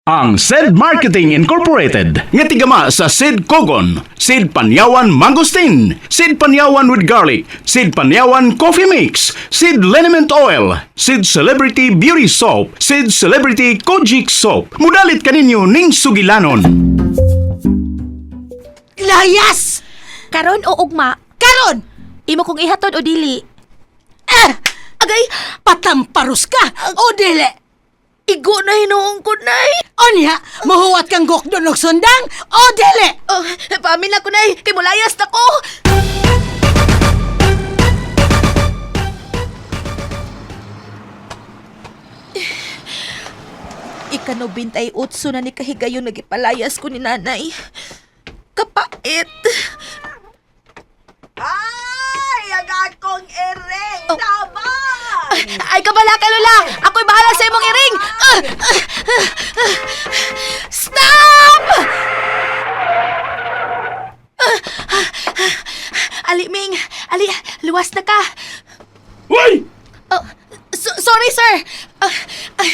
Ang Said Marketing Incorporated nga tigama sa Sid Kogon, Sid Panyawan Mangosteen, Sid Panyawan with Garlic, Sid Panyawan Coffee Mix, Sid Liniment Oil, Sid Celebrity Beauty Soap, Sid Celebrity Kojic Soap. Mudalit kaninyo ning sugilanon. Layas! Karon o ugma, Karon! imo kong ihatod o dili. Ah! Agay, Patamparus ka! O dili! igo na hinuong ko, Nay. Onya, mahuwat kang gokdon og sundang! O dili! Oh, paamin na ko, Nay. Kay mulayas na ko. Ika-98 na ni kahigayon nagipalayas ko ni nanay. Kapait. Ay, ang akong iring Oh. tabang! Ay, kabala ka, Lola! Ako'y bahala sa imong iring! Ah! Ah! Ah! Stop! Ah! Ah! Ah! Ali, Ming! Ali, luwas na ka! Uy! Oh, sorry, sir! Ah, ah.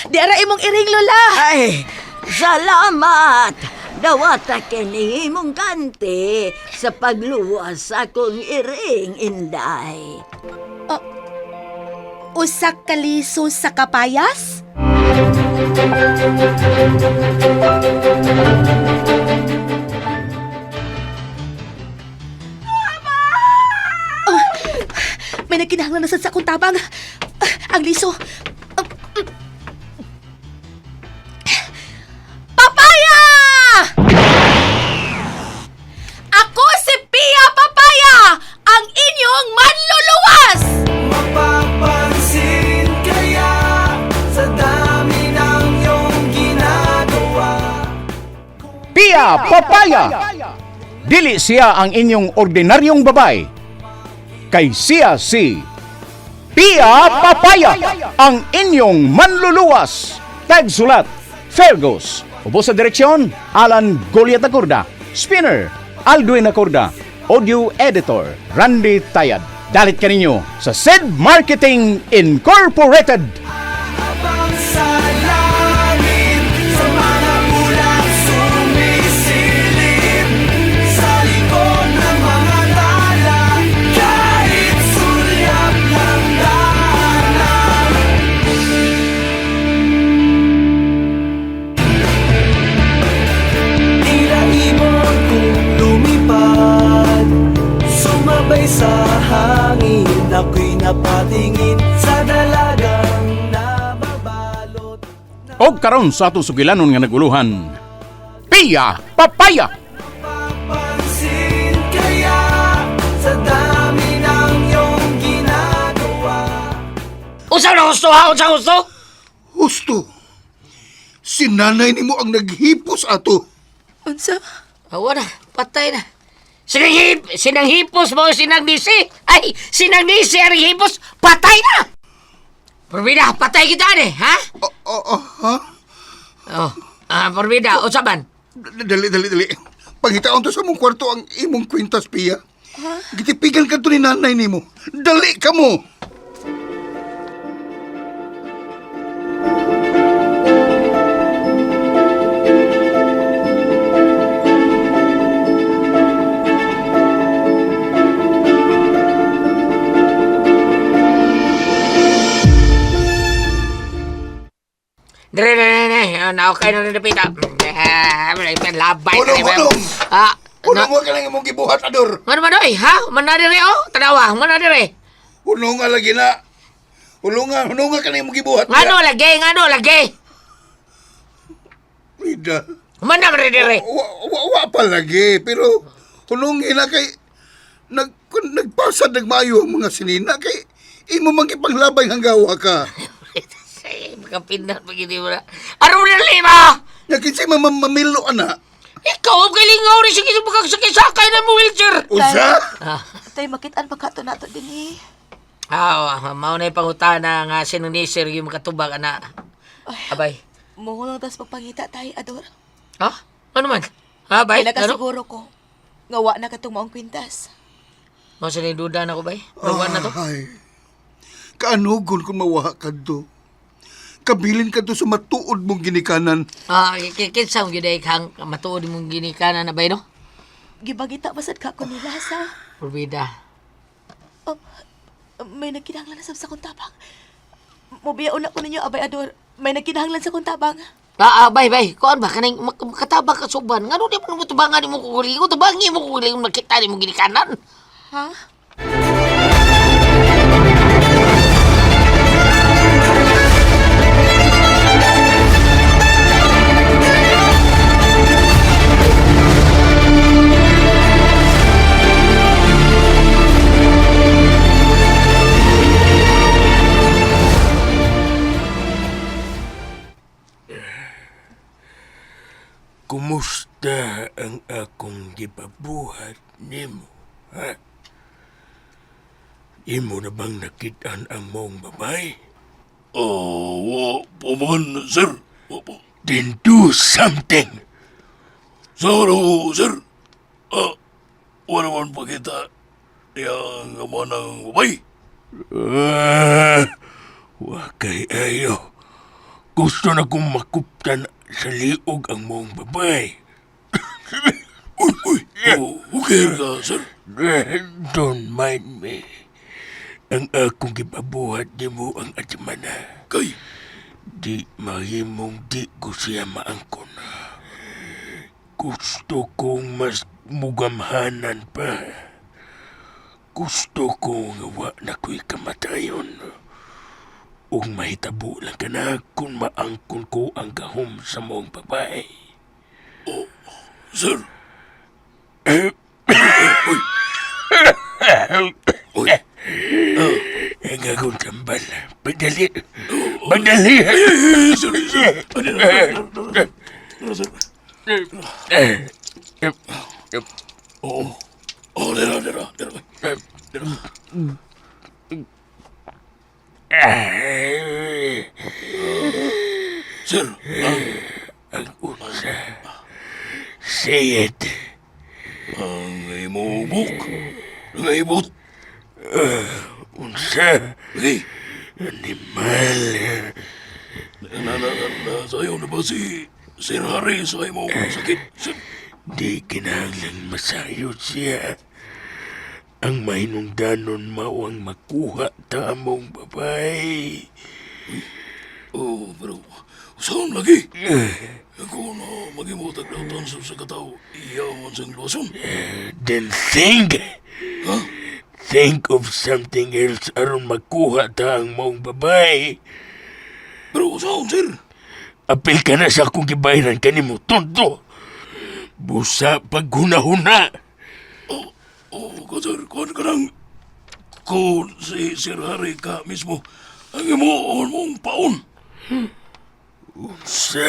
Di ara imong iring, Lola! Ay, salamat! Dawata kini imong kanti sa pagluwas sa akong iring, Inday. Usa ka liso sa kapayas? Oh, may nagkinahanglan na sad sa akong tabang. Ah, ang liso. Ah, Papaya! Ako si Pia Papaya, ang inyong manluluwas! Mapapansin kaya sa dami ng iyong ginagawa. Pia Papaya! Dili siya ang inyong ordinaryong babay. Kay siya si Pia Papaya, ang inyong manluluwas. Tagsulat, Fergus. Ubo sa direksyon, Alan Goliat Acorda. Spinner, Aldwin Acorda. Audio Editor, Randy Tayad. Dalit kaninyo sa Sid Marketing Incorporated. Habang sa langit, sa mga ulap sumisilip, sa likod ng mga tala, kahit sulyap ng daanan. Tila ibon kong lumipad, sumabay sa hangin, ako'y napatingin sa dalagang nababalot. Og karon sa atong sugilanon nga naguluhan. Pia Papaya! Papansin kaya sa dami ng iyong ginagawa. Unsa na gusto ha? Unsa gusto? Husto. Si nanay nimo ang naghipos ato. Unsa? Awa na, patay na. Sinanghip, sinanghipos mo, sinangnisi. Ay, sinangnisi ang hipos, patay na! Porbida, patay kita ni, ha? Oh, oh, ha? Oh, Porbida, unsa man? Dali, dali, dali. Pangitaon to sa mong kwarto ang imong kwintas, Pia. Gitipigan ka to ni nanay nimo. Dali ka mo! Dre, dre, dre, dre. Na okay na rin napita. Labay Unong, na unong. Ah, Unong mo ka lang imong gibuhat, Ador. Ano man oy, ha? Man na dire oh, tanawa, man na dire. Unong nga lagi na. Unong nga ka lang imong gibuhat. Ngano lagi, ngano lagi. Frida. Man na man dire. Wa, wa, wa pa lagi, pero hunungin na kay nag kun, nagpasad nagmayo ang mga sinina kay imo man gipanglabay hanggawa ka. Say, makapindar pag hindi mo na. Aron na lima! Nya kinsay mamamilo ana. Ikaw ang kalingaw rin sige pagkasakay na mo wheelchair. Unsa? Tay, makitaan pa ka to nato din eh. Ah, mao na yung pangutana nga sinunisir yung makatubag ana. Abay. Muhulong tas pagpangita tay, Ador. Ha? Ano man? Ha, bay? Kaya Ano? nakasiguro ko. Nga wa na katong maong kwintas. Mao sa duda na ko bay. Ruwan na to. Ay. Kaanugon kung mawaha ka do. Kabilin ka to sa matuod mong ginikanan. Ah, kinsa mo gyud ay kang matuod mong ginikanan na bay no? Gibagita basad ka ko nila sa Probida. Oh, may nagkinahanglan na sab sa akong tabang. Mubiyaon na ko ninyo, Abay Ador. May nagkinahanglan sa akong tabang. Bay bay, kuan ba kaning makatabang ka suban? Ngano di mo tubangan nimo kugulingon? Tubangi mo kugulingon makita nimo ginikanan. Ha? Kumusta ang akong gipabuhat nimo, ha? Imo na bang nakitaan ang mong babay? Oh, wa po man, sir. Wa po. Then do something! Sir, oh, sir. Ah, wala man pakita yang ama ng babay. Ah, wa kay ayo. Gusto na kong makuptan sa liog ang mong babay. Uy, uy. Oh, okay ka, sir. Eh, don't mind me. Ang akong gipabuhat nimo ang atimana. Kay, Di mahimong di ko siya maangkon. Gusto kong mas mugamhanan pa. Gusto ko nga wa na ko'y kamatayon. Ug mahitabo lang ka na kung maangkon ko ang gahom sa mong babae. Sir. Uy. Uy. Ang akong tambal. Pagdali. Pagdali. Eh, sir, sir. Ano na, sir? Ano, sir? Oo. Oh, dira, dira, dira. Dira. Sir, ang, Ang unsa. Say it. ang imong buk. Ang ibot. Unsa. Lagi. Animal. Na, na, na, na, sayo na ba si Sir Harry sa imong sakit? Sir, Di kinahanglang masayo siya. Ang mahinungdanon mao ang makuha ta among babay. oh, pero saan lagi? Ako na magimutag na tanso sa kataw, iya man siyang luwason. Then think. Ha? Think of something else aron makuha ta ang mong babay. Pero saan, sir? Apil ka na sa akong gibayaran kanimo, tonto. Busa paghunahuna. Oh, oh, ko sir, kuhan ka nang kung si Sir Harry ka mismo, ang imuon mong paon. Sa...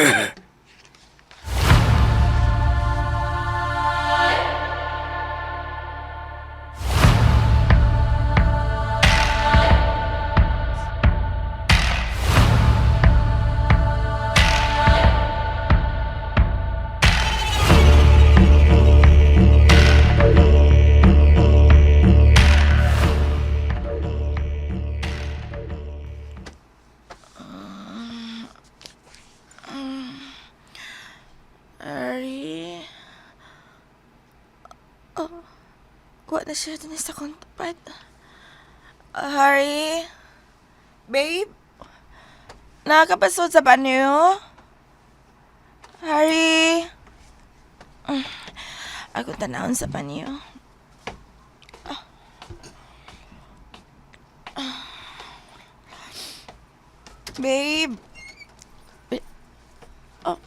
Ari. Oh, wa na siya din sa kontpad. Harry? Babe? Nakakapasod sa banyo? Harry? Ako tanawon sa banyo. Ah. Ah. Babe? Oh,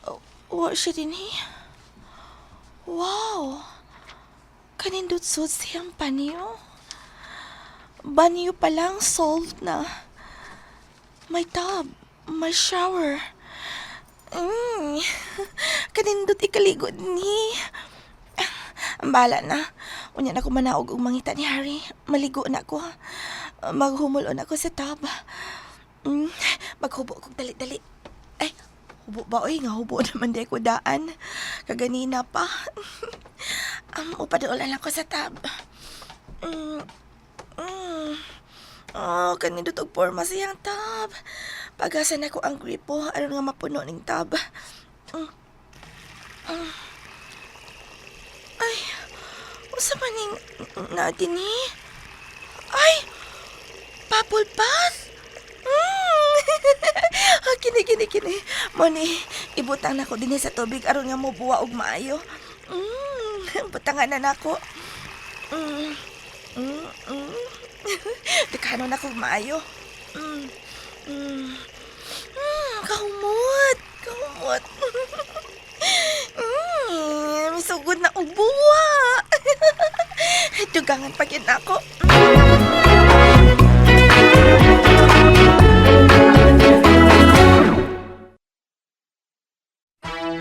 oh, wa siya din eh. Wow! Kanindot sud siyang panyo. Banyo pa lang solved na. May tub, may shower. Mm. Kanindot ikaligod ni. Ang bala na. Unya na ko manaog og mangita ni Harry. Maligo na ko. Maghumulon ako sa tub. Mm. Maghubo kog dali-dali. Ay, hubo ba oy nga hubo naman di ko daan. Kaganina pa. Upadool lang ko sa tab. Mm. Mm. Oh, kanindot og porma siyang tab. Pagasan ako ang gripo aron nga mapuno ning tub. Ay, usa man ning na dinhi? Ay, bubble bath. Ah, kini, kini, kini. Mao ni, ibutang nako dinhi sa tubig aron nga mobuwa og maayo. Butangan na nako. Dekano na ko maayo. Kahumot. Kahumot. Misugod na og buwa. Dugangan pa gyud nako.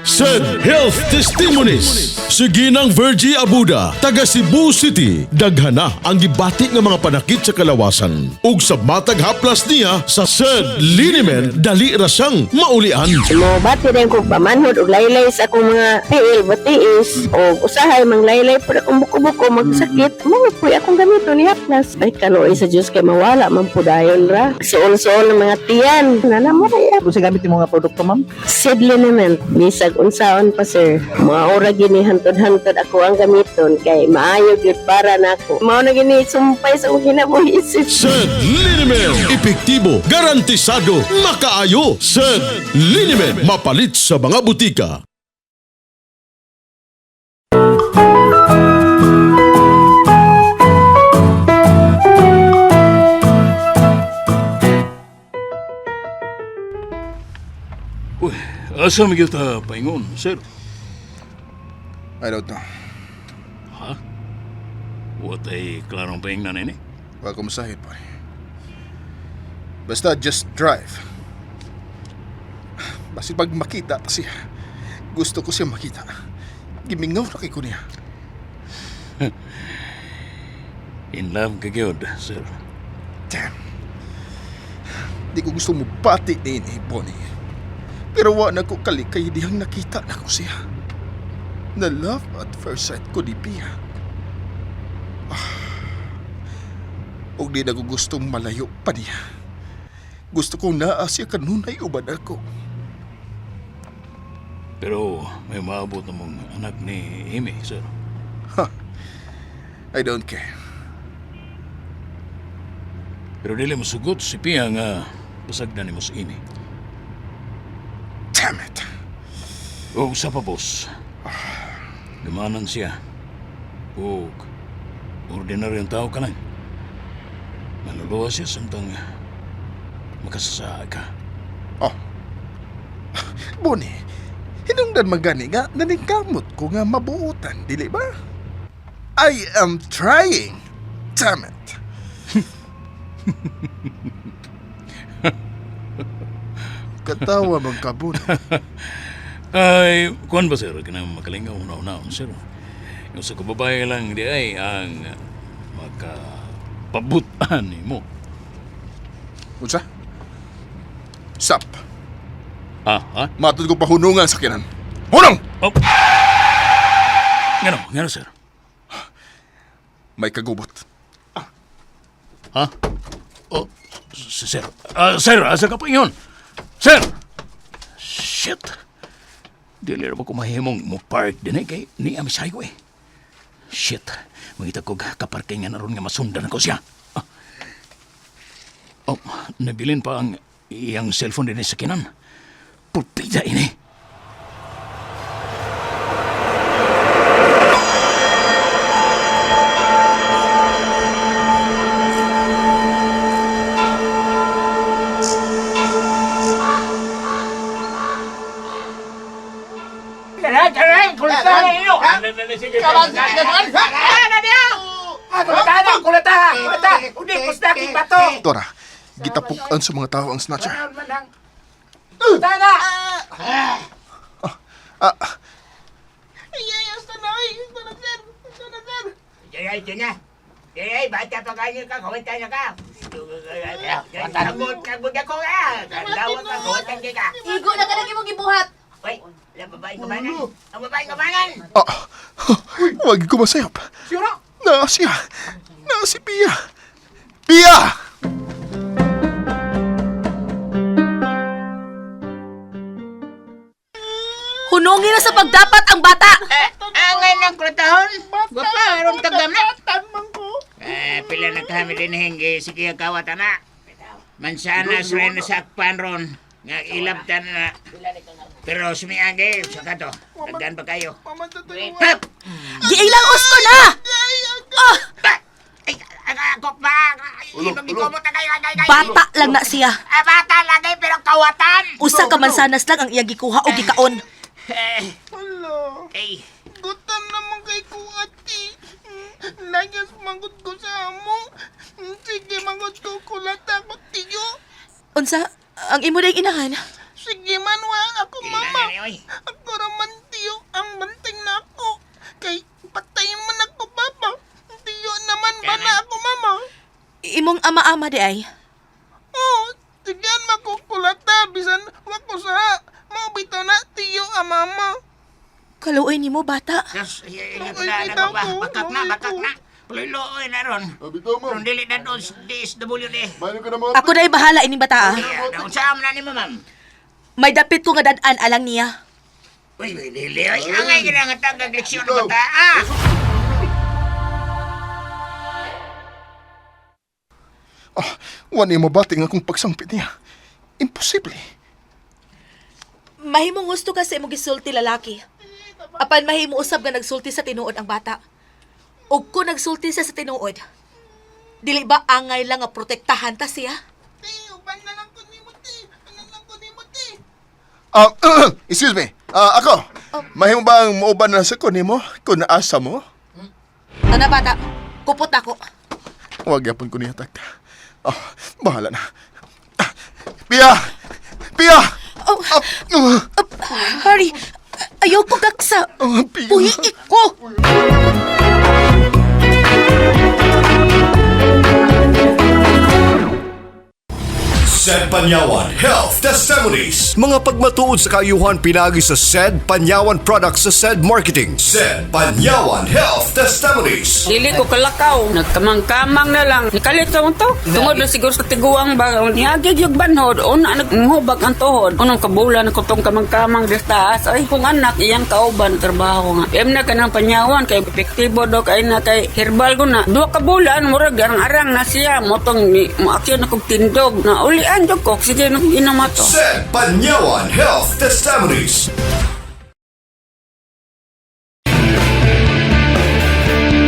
Said Health Testimonies. Si Ginang Virgie Abuda, taga Cebu City. Daghana ang gibati nga mga panakit sa kalawasan. Ug sa matag haplas niya sa Said Liniment, dali ra siyang maulian. Mobati din ko pamanhod og laylay sa akong mga tiil batiis o usahay manglaylay pud akong buko-buko magsakit mo puy akong gamito ni haplas ay kaluoy sa Dios kay mawala man pud dayon ra suol-suol ng mga tiyan nana mo ra. Kung sa gamit yung mga produkto, ma'am? Sid liniment bisag unsaon pa sir, mga ora gini hantod-hantod ako ang gamiton kay maayo gyud para nako, mao na gini sumpay sa akong kinabuhi sir. Said Liniment, epektibo, garantisado, makaayo. Said Liniment, mapalit sa mga butika. Uy, asa mi kita paingon, sir? I don't know. Ha? Watay klarong paingnan ini. Wa ko masahid, pare. Basta just drive. Basta pag makita ta siya, gusto ko siya makita. Gimingaw na kay ko niya. In love ka gyud, sir. Damn. Di ko gusto mobati niini, Bonnie. Pero wa na ko kalikay dihang nakita na ko siya. Na love at first sight ko ni Pia. Ah. Og di na ko gustong malayo pa niya. Gusto kong naa siya kanunay uban ako. Pero may maabot na mong anak ni Amy, sir. Ha. I don't care. Pero dili mo sugot si Pia nga pasagdan nimo si Amy. Damn it. O sa pa, boss. Gamanan siya. O ordinaryong tao ka lang. Manluluwa siya samtang makasasa ka. Oh. Bonnie, hinungdan man gani nga naningkamot ko nga mabuotan, dili ba? I am trying. Damn it. Katawa man ka, Bonnie. Ay, kuan ba sir? Kanang makalingaw una-una, sir. Yung sa kababae lang di ay ang makapabutan ni mo. Unsa? Stop. Ah, ha? Matod ko pahunungan sa kinan. Hunong! Oh. Ngano, ngano sir? May kagubot. Ha? Oh, sir. Ah, sir, asa ka pa yun? Sir! Shit! Dili ra ba ko mahimong mo park din eh, kay ni am sa highway. Shit. Mangita ko kaparkingan aron nga masundan ko siya. Ah. Oh, nabilin pa ang iyang cellphone din sa kinan. Pulpida ini. Tora, gitapok-an sa mga tao ang snatcher. Ah, Igo na ka na imong gibuhat. ah, wag ko masayop. Naa siya. Naa si Pia. Pia! Hunongin na sa pagdapat ang bata. Angay ng kulatahon. Gwapa, aron tagam na. Tan man ko. Eh, pila na kami din hinggi, sige kawat na. Mansanas rin sa akpan ron. Nga ilabtan na. Pero sumiagi, sa kato. Daghan pa kayo. Pap! Giilang usto na. Ah, Ay, ako pa! Ibang na kayo, ay, ay, ay. Bata lang na siya. Ah, bata lagi, pero kawatan! Usa ka mansanas lang ang iyang gikuha o gikaon. Eh, Hala. ay, Gutom naman kay ko, ate. Lagas mangot ko sa amo. Sige, mangot ko kulata ko, tiyo. Unsa ang imo dayng inahan? Sige man, wa ako, mama. Ay, oy. Ako raman, tiyo, ang bantay na ako. Kay patay man ako, papa. Tiyo naman ba na ako, mama? Imong ama-ama di ay. Oh, sige makukulata, bisan wa ko sa. Maubitaw na, tiyo, ang mama. Kaluoy nimo bata. Sus, ingat Ay, na, bitaw na ba? ko, Bakak na, ay, bakak ko. na. Puloy-looy na ron. Ron dili na doon, DSWD. Ako na bahala ining bata. Ah. Ay, unsa man na nimo, ma'am? May dapit ko nga dad-an alang niya. Uy, dili, oy. Angay gina nga tagag leksyon ng bata, ah! Ah, wala mo bati nga akong pagsangpit niya. Imposible. Mahimong gusto ka sa imong gisulti lalaki. Apan mahimo usab nga nagsulti sa tinuod ang bata. Ug kung nagsulti siya sa tinuod, dili ba angay lang nga protektahan ta siya? Ah, excuse me. Ah, ako. Mahimo ba ang muuban na sa kunin mo? Kung naasa mo? Tana bata, kupot ako. Huwag yapon ko niya tagta. Ah, bahala na. Ah, Pia! Pia! Oh, Ah, ah, Harry, ayaw ko gaksa. ah, Pia. Puhiik ko. Said Panyawan Health Testimonies. Mga pagmatuod sa kaayuhan pinagi sa Said Panyawan Products sa Said Marketing. Said Panyawan Health Testimonies. Dili ko kalakaw. Nagkamang-kamang na lang. Nikalit sa to. Tungod na siguro sa tiguang ba. Niagig yung banhod. Una, naghubag ang tuhod. Unong kabulan ko tong kamang-kamang des taas. Ay, kung anak, iyang kauban trabaho nga. Em na ka ng panyawan. Kay epektibo do. Kay na kay herbal ko na. Duha ka bulan. Murag, arang-arang na siya. Motong, ni, moaksyon akong tindog. Na ulian jud ko. Sige, nang inom ato. Said Panyawan Health Testimonies.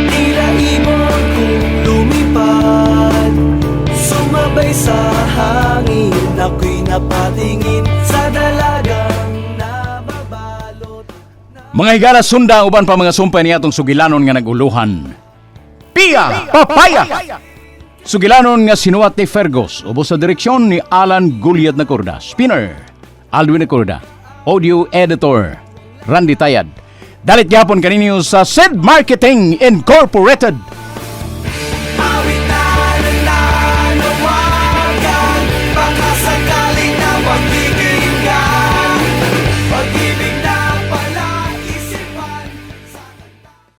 Tila ibon kong lumipad, sumabay sa hangin. Ako'y napatingin sa dalagang nababalot. Mga higala sunda ang uban pa mga sumpay niya atong sugilanon nga naguluhan. Pia Papaya! Sugilanon nga sinuwat ni Fergus, ubos sa direksyon ni Alan Guliat Nacorda. Spinner, Alwin Nacorda. Audio Editor, Randy Tayad. Dalit gyapon kaninyo sa Sid Marketing Incorporated.